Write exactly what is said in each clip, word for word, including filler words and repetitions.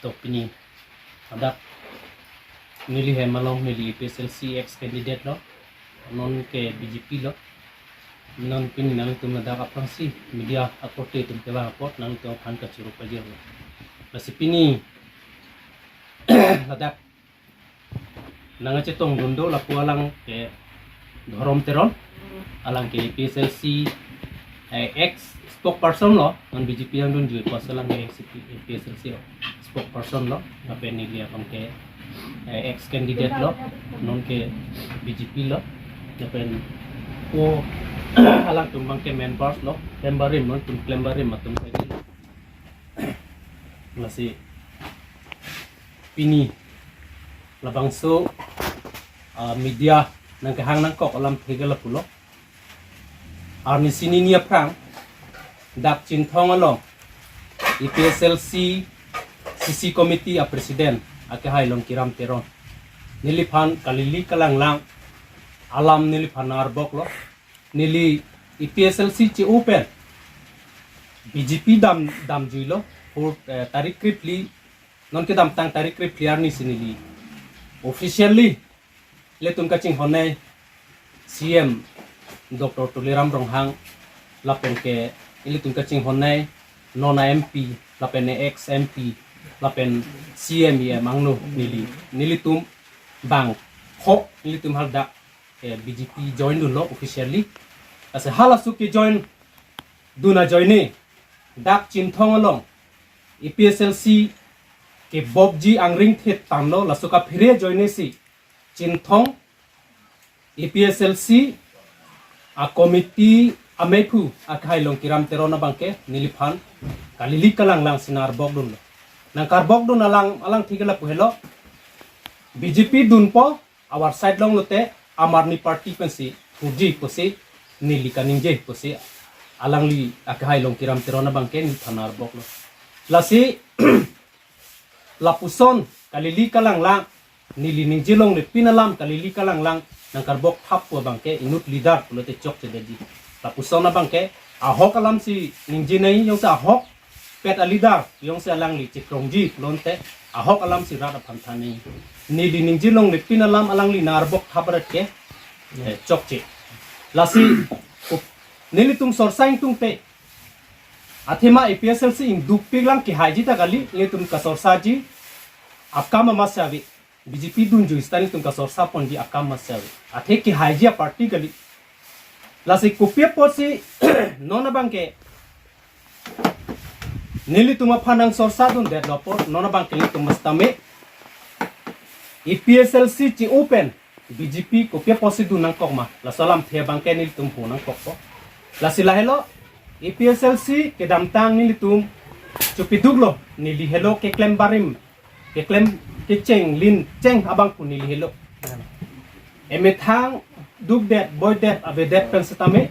To pini ladak neli hem along neli A P H L C ex candidate lo, non ke B J P lo. Non pini nangtum ladak aphrangsi media akorte atum kevang apot nangtum aphan kachoro pajirlo. Lasi pini ladak nangkachetongdun do lapu alang ke Dhorom Teron, alang ke A P H L C, eh, ex spokesperson lo, non B J P nangdunjui apotsi alang ke ex A P H L C lo, spokesperson lo, lapen neli abang ke, eh, ex candidate lo, non ke B J P lo, lapen ko alangtum abang ke members lo, klembarim, nangtum klembarim atum ke. Lasi pini labangso, ah, media nangkehang nangkok alamthe ke lapulo. Arni sini ni aphrang dak Chinthong along A P H L C C C committee a president akehai Longkiram Teron neliphan kalili kalanglang alam neliphan arbok lo. Neli A P H L C che-open B J P dam damjuilo, hur, eh, tarik krepli, non kedamtang tarik krepli arnisi neli officially ilitum kachinghonnei C M Doctor Tuliram Ronghang lapen ke ilitum kachinghonnei non a M P lapen ex M P lapen C M E M angno neli, nelitum bang ho nelitum haldak, eh, B J P join dunlo officially. Lasi halaso kejoin dun ajoine dak Chinthong along A P H L C kebobji angring thet tanglo, laso kaphere ajoine si Chinthong A P H L C a committee amephu akehai Longkiram Teron abang ke neliphan kalili kalanglang si nangarbok dunlo. Nangkarbok dun alang, alangthe ke lapu helo, B J P dunpo, our side along lote Aam Aadmi Party pensi thuji pusi neli kaningje pusi alangli akehai Longkiram Teron abang ke neliphan nangarbok lo. Lasi lapuson kalili kalanglang, neli ningje longle pin alam kalili kalanglang nangkarbok thap pu abang ke inut leader pulote chokchedetji. Lapuson abang ke ahok alam si ningjenei, jongsi ahokpet a leader jongsi alangli chekrongji pulote ahok alam si rat aphan thannei. Neli ningje longle pin alam alangli nangarbok thap rat ke, eh, chokche. Lasi up-, nelitum sorsa ingtungte athema A P H L C ingdukpik lang kehaiji ta kali, nelitum kasorsaji akam amatsi ave. B J P dunjui sita nelitum kasorsa ponji akam amatsi ave. Athe kehaiji a party kali. Lasi kopi apotsi non abang ke nelitum aphan nangsorsa dundetlo apot, non abang ke nelitum mestame A P H L C che-open B J P kopi apotsi dun nangkok ma, laso alamthe abang ke nelitum hu nangkokpo. Lasi lahelo, A P H L C kedamtang nelitum chopiduklo, neli helo keklem barim, keklem kecheng lin cheng abang pu neli helo. Emethang dukdet, boidet, avedet pen setame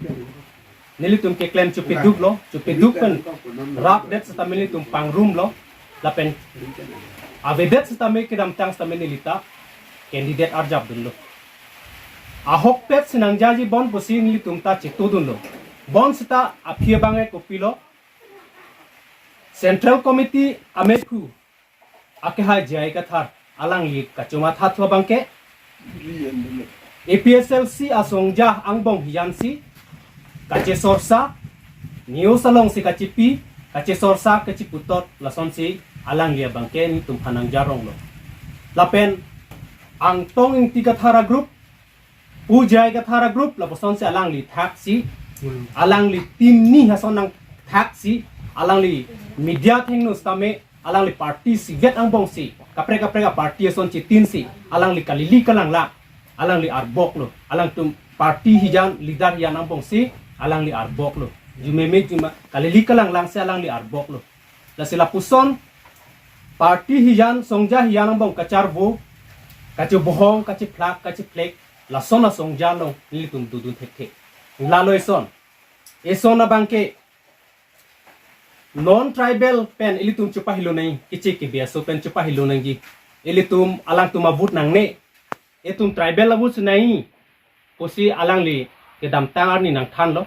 nelitum keklem chopiduklo, chopiduk pen rapdet setame nelitum pangrumlo, lapen avedet setame kedamtang setame nelita candidate arjap dunlo. Ahokpet si nangjaji bon pusi nelitum ta chetudunlo. Bonseta aphi abang ke kopilo, Central Committee amephu akehai J I Kathar alangli kachomathathu abang ke A P H L C asongja angbong hiyan si kachesorsa, news alongsi kachipi, kachesorsa kachiputot, lasonsi alangli abang ke nelitum aphan nangjaronglo. Lapen Angtong Ingti Kathar a group, Pu J I Kathar a group, lapusonsi alangli thaksi, alangli team ni ason nangthaksi, alangli media athengno setame, alangli party isivet angbongsi, kaprek kaprek a party ason chitinsi, alangli kalili kalanglang, alangli arboklo, alangtum party hiyan, leader hiyan angbongsi, alangli arboklo. Jumeme juma, kalili kalanglangsi alangli arboklo. Lasi lapuson, party hiyan, songja hiyan angbong kacharvo, kachibohong, kachiphlak, kachiphlek, lason asongja along nelitum dodun thekthe. Lalo eson, eson abang ke non tribal pen ilitum chepahilonang, kiche kibiaso pen chepahilonangji. Ilitum alangtum a vote nangne. Itum tribal a vote si nai pusi alangli kedamtang arni nangthanlo.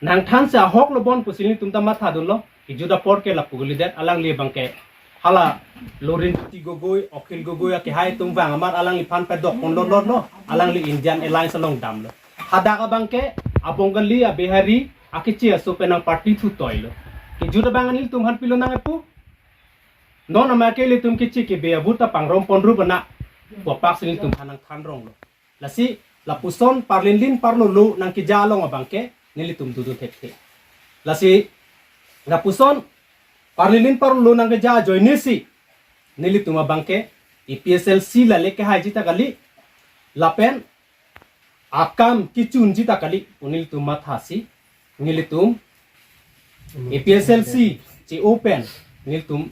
Nangthansi ahoklo bon pusi nelitum ta mathadunlo. Kejut apor ke lapu kalidet, alangli abang ke Hala Lurinjyoti Gogoi, Akhil Gogoi akehai atum vang amat alangliphan padok ponlot lotlo, alangli Indian Alliance along damlo. Hadak abangke a-Bengali, a-Bihari, akeche aso pen nang party thu toilo. Kejut abang nelitum aphan pilonang epu. Non amat ke ilitum keche kebe a-vote ta pangrom ponrup ana. Pu apak si nelitum aphan nangthanronglo. Lasi lapuson parlinlin parlolo nangkeja along abangke nelitum dodun thekthe. Lasi lapuson parlinlin parlolo nangkeja ajoinesi nelitum abangke A P H L C lale kehaiji ta kali, lapen akam kechunji ta kali pu nelitum mathasi nelitum A P H L C che-o pen nelitum,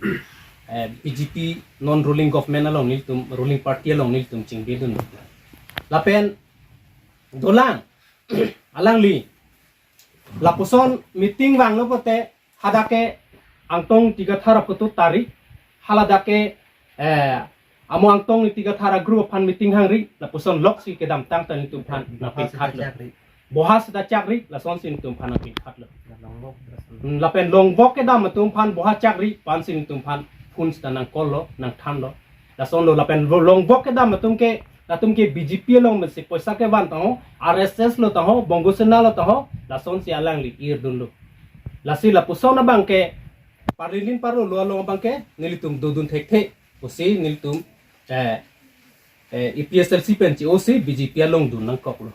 eh, B J P non ruling government along nelitum, ruling party along nelitum chingbidun. Lapen dolang alangli lapuson meeting vanglo pote hadak ke Angtong Tiga Thar aputu tari, haladak ke, eh, amo Angtong Tiga Thar a-group aphan meeting hangri, lapuson loksi kedamtang ta nelitum aphan nangpikhatlo. Boha seta chakri, lasonsi nelitum aphan nangpikhatlo. Hmm, lapen Longbok kedam atum aphan boha chakri pu ansi nelitum aphan phone seta nangcall lo, nangthanlo. Lasonlo lapen lo-, Longbok kedam atum ke, latum ke B J P along mesi poisa kevan tangho, R S S lo tangho, Bongo Sena lo tangho, lasonsi alangli irdunlo. Lasi lapuson abangke parlinlin parlolo along abangke nelitum dodun thekthe pusi nelitum, eh, eh, A P H L C pen che-o si B J P along dun nangkoklo.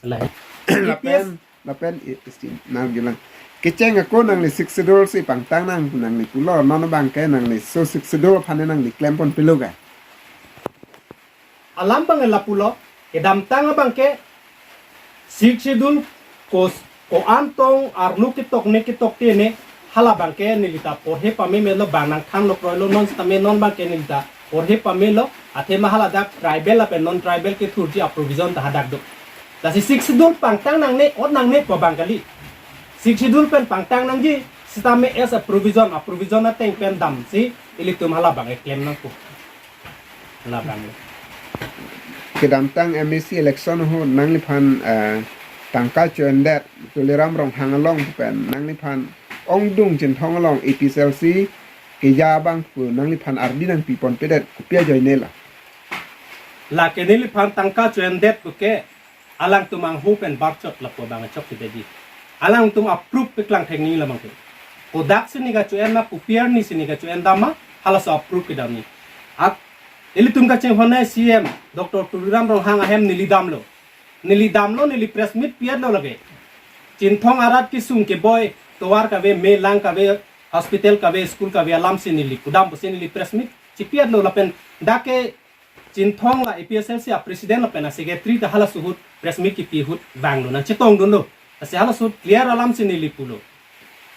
Lahai. Lapen, lapen i-, isti nangjilang. Kecheng ako nangli Sixth Schedule si pangtang nang, nangli pulo, non abangke nangli so Sixth Schedule aphan nangli klem ponpilo ga. Alam abang lapulo, kedamtang abangke Sixth Schedule ko-, ko-an tong arlo ketok ne ketok te ne, hala abangke nelita porhe pamemelo, bang nangthanlo kroilo, non sitame non abangke nelita porhe pamelo, athema haladak tribal lapen non tribal kethurji a-provision ta hadak do. Lasi Sixth Schedule pangtang nangne, ot nangne pu abang kali. Sixth Schedule pen pangtang nangji sitame as a provision, a-provision ateng pen damsi ilitum hala abang eklem nangpo. Hala abang. Kedamtang M A C election ahut nangliphan, eh, tangka cho-endet Tuliram Ronghang along pen nangliphan ongdung Chinthong along A P H L C keja abang pu nangliphan ardi nangpi ponpedet, kopi ajoine la? Lake neliphan tangka cho-endet puke alangtum anghu pen barchot lapu abang chokche deji. Alangtum a-proof paklang thek nangji labangke. Kodak si ne kacho-en ma, kopi arni si ne kacho-en dam ma, halaso a-proof kedam nangji. At ilitum kachinghon C M Doctor Tuliram Ronghang ahem neli damlo. Neli damlo, neli press meet pi-etlo lake. Chinthong arat kesung keboi, tovar kave, me lang kave, hospital kave, school kave alam si neli pudam pusi neli press meet chipi-etlo lapen dak ke Chinthong la A P H L C a-president lapen a-secretary ta halaso ahut press meet kipi ahut vanglo, nangchetongdunlo. Lasi halaso ahut clear alam si neli pulo.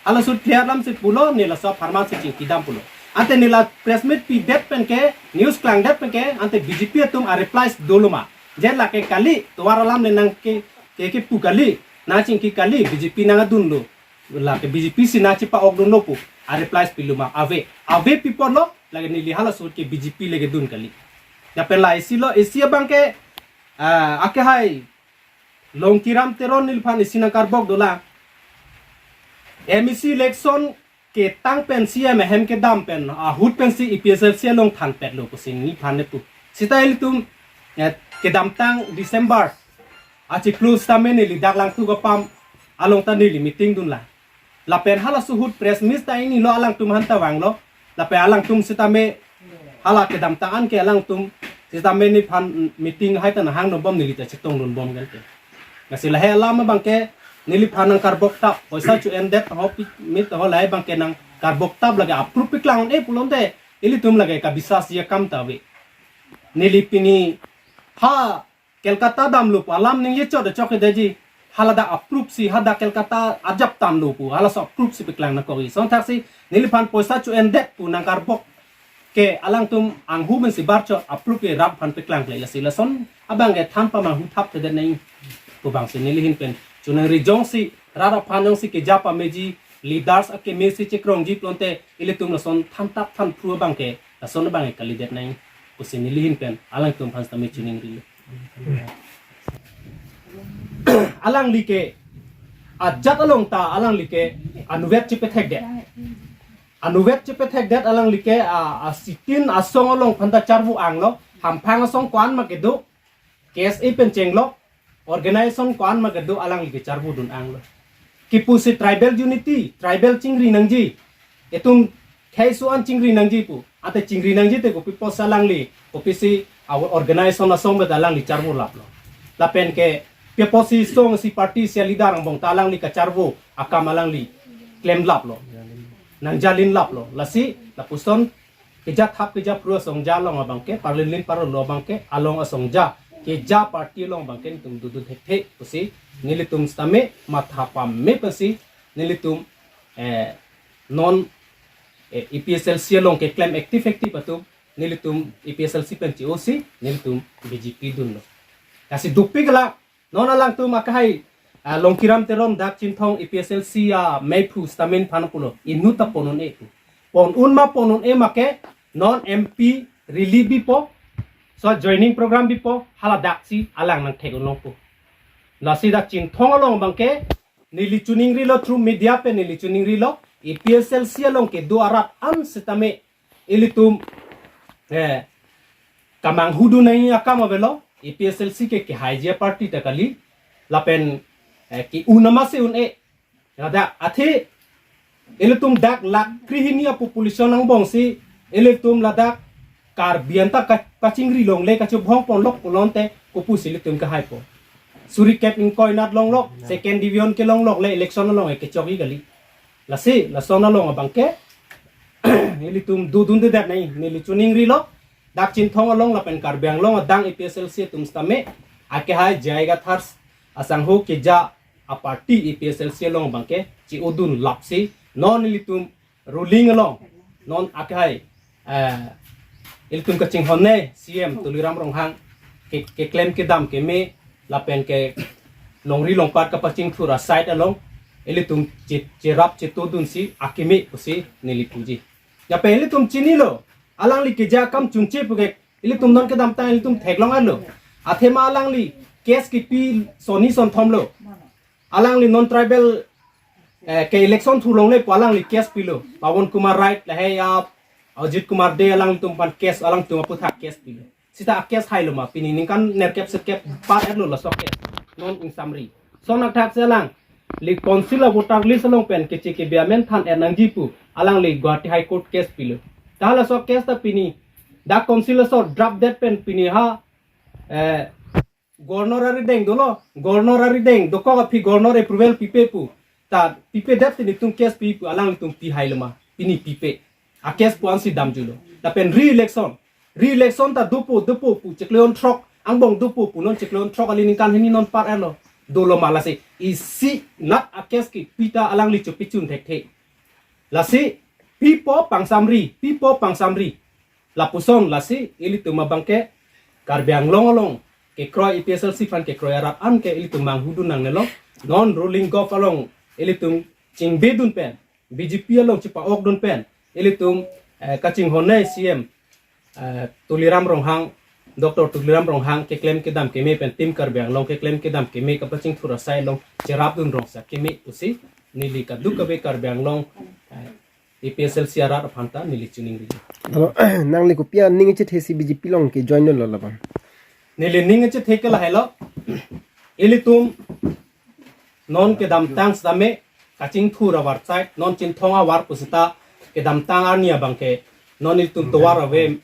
Halaso ahut clear alam si pulo, ne laso apharman si chingkidam pulo. Ante ne la press meet pidet pen ke, news klangdet pen ke, ante B J P atum a-replies dolo ma. Je lake kali, tovar alam le nangke, ke, kepu kali, nangchingki kali, B J P nangdunlo. Lake B J P si nangchepa-okdunlo pu a-replies pilo ma? Ave. Ave pi apotlo, lake neli halaso ahut ke B J P le kedun kali. Lapen la isi lo, isi abangke, ah, akehai Longkiram Teron neliphan isi nangkarbok dolang. M A C election ketang pen C M ahem kedam pen ahut pensi A P H L C along thanpetlo pusi neliphan nepu. Sita ilitum, eh, kedamtang December achiklo sitame neli dak Langtuk apam along ta neli meeting dunlang. Lapen halaso ahut press meet ta ingnilo, alangtum aphan ta vanglo. Lapen alangtum sitame hala kedamtang an ke alangtum sitame neliphan meeting hai ta nanghang nonbom, neli ta chetongdunbom kan ke. Lasi lahai alam abangke neliphan nangkarbok tap, poisa cho-endet ho pi-, mit ho lahai abangke nangkarbok tap, lake a-proof paklang un-e pulote ilitum lake kabisas akam ta ave. Neli pini ha Kolkata damlo pu alam ningje chot chokche deji, haladak a-proof si, hadak Kolkata ajap damlo pu halaso a-proof si paklang nangkokji. Songthaksi neliphan poisa cho-endet pu nangkarbok ke alangtum anghu pensi barchot, a-proof ke rat aphan paklang kle, lasi lason abangke than pamanghu thap thedet nangji pu abangsi neli ahin pen choningri. Jongsi rat aphan jongsi keja pameji, leaders akeme si chekrongji pulote ilitum lason thantap thanphru abangke lason abangke kalidet nangji pusi neli ahin pen alangtum aphan sitame choningrilo. Alangli ke ajat along ta alangli ke anuvet chepethekdet. Anuvet chepethekdet alangli ke a, a sitin asong along aphanta charvu anglo, hamphang asong ko-an ma kedo, K S A pen chenglok, organization ko-an ma kedo alangli ke charvudun anglo. Kipu si tribal unity, tribal chingri nangji, itum khei so-an chingri nangji pu. Ante chingri nangji te kopi apotsi alangli, kopisi a organization asong bet alangli charvu laplo. Lapen ke pi apotsi song si party si leader angbong ta alangli kacharvu akam alangli klemlaplo, nangjalinlaplo. Lasi lapuson keja thap keja phru asongja along abangke, parlinlin parlo abangke, along asongja keja party along abangke nelitum dodun thekthe pusi nelitum sitame matha pame pusi nelitum, eh, non, eh, A P H L C along keklem active active atum nelitum A P H L C pen chi-osi nelitum B J P dunlo. Lasi dopik la non alangtum akehai, ah, Longkiram Teron dak Chinthong A P H L C ameiphu sitame nephan pulo, inut ta pon un-e pu. Pon un ma pon un-e ma ke non M P rally bipo, so joining program bipo, hala daksi alang nangthek-un longpo. Lasi dak Chinthong along abangke neli chiningrilo, through media pen neli chiningrilo, A P H L C along kedo arat an sitame ilitum, eh, kamanghu dun nangji akam avelo, A P H L C ke kehaiji aparty ta kali, lapen, eh, ke-un ama si un-e. Ladak athe ilitum dak lakh krehini apopulation angbong si ilitum ladak Karbi anta ka, kachingri longle, kachobhong ponlok pulote kopusi ilitum kehaipo. Suri kep ingkoi anat longlok, second division kelonglok le election along kechokji kali. Lasi lason along abangke ilitum dodundedet nangji, neli chiningrilo, dak Chinthong along lapen Karbi Anglong adang A P H L C atum sitame akehai J I Kathar asangho keja aparty A P H L C along abangke chi-odun lapsi non ilitum ruling along, non akehai, eh, ilitum kachinghon-e C M Tuliram Ronghang ke, keklem kedam keme lapen ke longri longpat kapachingthur aside along ilitum che, cherap chetodunsi akeme pusi neli puji. Lapen ilitum chinilo, alangli keja akam chunche puke ilitum non kedamtang ilitum theklong-etlo. Athema alangli case kipi sonni sonthomlo. Alangli non tribal, eh, ke election thulongle pu alangli case pilo. Pawan Kumar Rai lahei a Ajit Kumar Dey alangtum aphan case, alangtum aputhak case pilo. Sita a case hailo ma, pini ningkan nerkep serkep par-etlo laso case. Non ingsamri. Son athak si alangli council a voter list along pen keche kebi amen than-et nangji pu alangli Guwahati High Court case pilo. Ta laso case ta pini dak council aso draft det pen pini ha, eh, Governor arideng dolo, Governor arideng dokok aphi Governor approval pipe pu. Ta pipedet te nelitum case pi pu alangtum pihailo ma, pini pipe. A case pu ansi damjulo. Lapen re-election. Re-election ta dopo, dopo pu chiklo throk, angbong dopo pu non chiklo throk kali, ningkan hini non par-etlo. Dolo ma lasi isi nat a case kipi ta alangli chopichun thekthe. Lasi pipo pangsamri, pipo pangsamri. Lapuson lasi ilitum abangke Karbi Anglong along kekroi, A P H L C aphan kekroi arat an ke ilitum manghu dun nangnelo. Non ruling govt along ilitum chingbedun pen, B J P along chipa-okdun pen, ilitum, eh, kachinghon-e C M, eh, Tuliram Ronghang, Doctor Tuliram Ronghang keklem kedam keme pen Team Karbi Anglong keklem kedam keme kapachingthur asai along cherapdun rongsa keme pusi neli kadokave Karbi Anglong, eh, A P H L C arat aphan ta neli chiningri. Alo, nangli kopi aning chethe si B J P along ke-join lo labang? Neli ning chethe ke lahelo. Ilitum non kedamtang sitame kachingthur avar chai, non Chinthong avar pusita kedamtang arni abangke non ilitum tovar ave,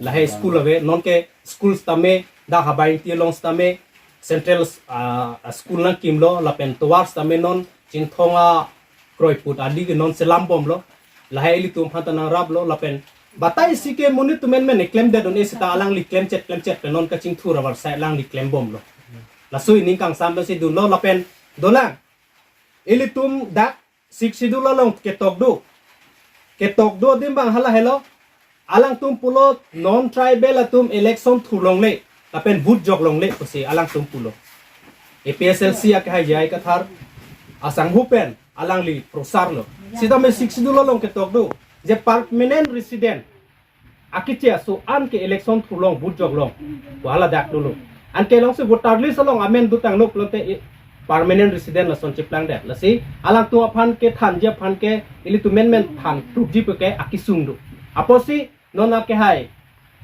lahei school ave, non ke school sitame dak Habai Ingti along sitame central, ah, school nangkimlo, lapen tovar sitame non Chinthong akroiput adi ke non selambomlo, lahei ilitum aphan ta nangraplo, lapen batai si ke monit atum menmen klemdedun-e sita alangli klemchet klemchet pen non kachingthur avar sai alangli klembomlo. Laso ining kangsam si dunlo lapen dolang. Ilitum dak Sixth Schedule along ketok do. Ketok do adim abang hala helo. Alangtum pulo non-tribal atum election thulongle lapen vote joklongle pusi alangtum pulo. A P H L C akehai J I Kathar asangho pen alangli prosar lo. Sitame Sixth Schedule along ketok do je permanent resident akeche aso an ke election thulong vote joklong pu hala dak dolo. Anke alongsi voter list along amen dotanglo pulote, eh, permanent resident lason cheplangdet. Lasi alangtum aphan kethanji aphan ke ilitum menmen than trupji pu ke akesung do. Apotsi non akehai,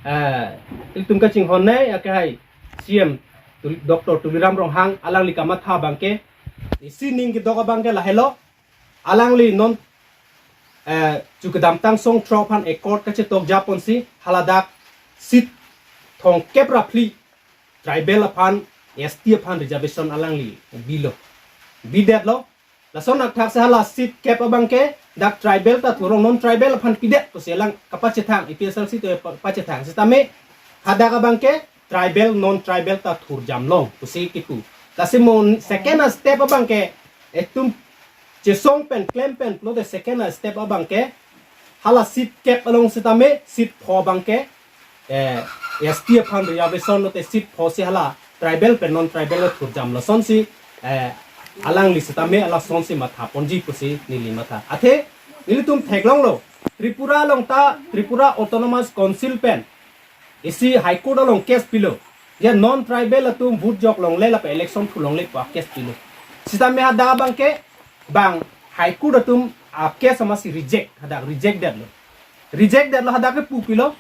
eh, ilitum kachinghon ne akehai C M Tul-, Doctor Tuliram Ronghang alangli kamatha abang ke, isi ning kedok abang ke lahelo, alangli non, eh, chu kedamtang song throk aphan accord kachetok japonsi haladak seat thomkep ra phli tribal aphan, S T aphan reservation alangli bilo, bidetlo. Lason athak si hala seat kep abang ke dak tribal ta thurlong, non tribal aphan pidet pusi alang kapachethang, A P H L C atum pa-, pachethang. Sitame hadak abang ke tribal non tribal ta thurjamlong pusi kipu. Lasi mo second a step abang ke itum chesong pen klem pen pulote second a step abang ke hala seat kep along sitame seat pho abang ke, eh, S T aphan reservation lote seat pho si hala tribal pen non tribal lo thurjam lasonsi, eh, alangli sitame alasonsi mathaponji pusi neli matha. Athe nelitum theklonglo, Tripura along ta Tripura Autonomous Council pen isi High Court along case pilo. Ya non tribal atum vote jok longle lapen election thu longle pu case pilo. Sitame hadak abang ke bang High Court atum a case amatsi reject, hadak reject detlo. Reject detlo, hadak ke pu pilo,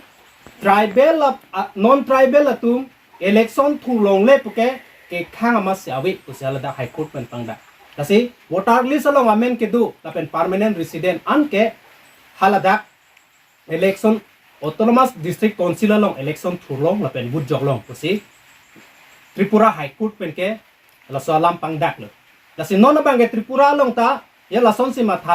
tribal ap-, a, non tribal atum election thu longle pu ke kekhang amatsi ave pusi haladak High Court pen pangdak. Lasi voter list along amen kedo lapen permanent resident an ke haladak election Autonomous District Council along election thurlong lapen vote joklong pusi Tripura High Court pen ke laso alam pangdaklo. Lasi non abang ke Tripura along ta ya lasonsi matha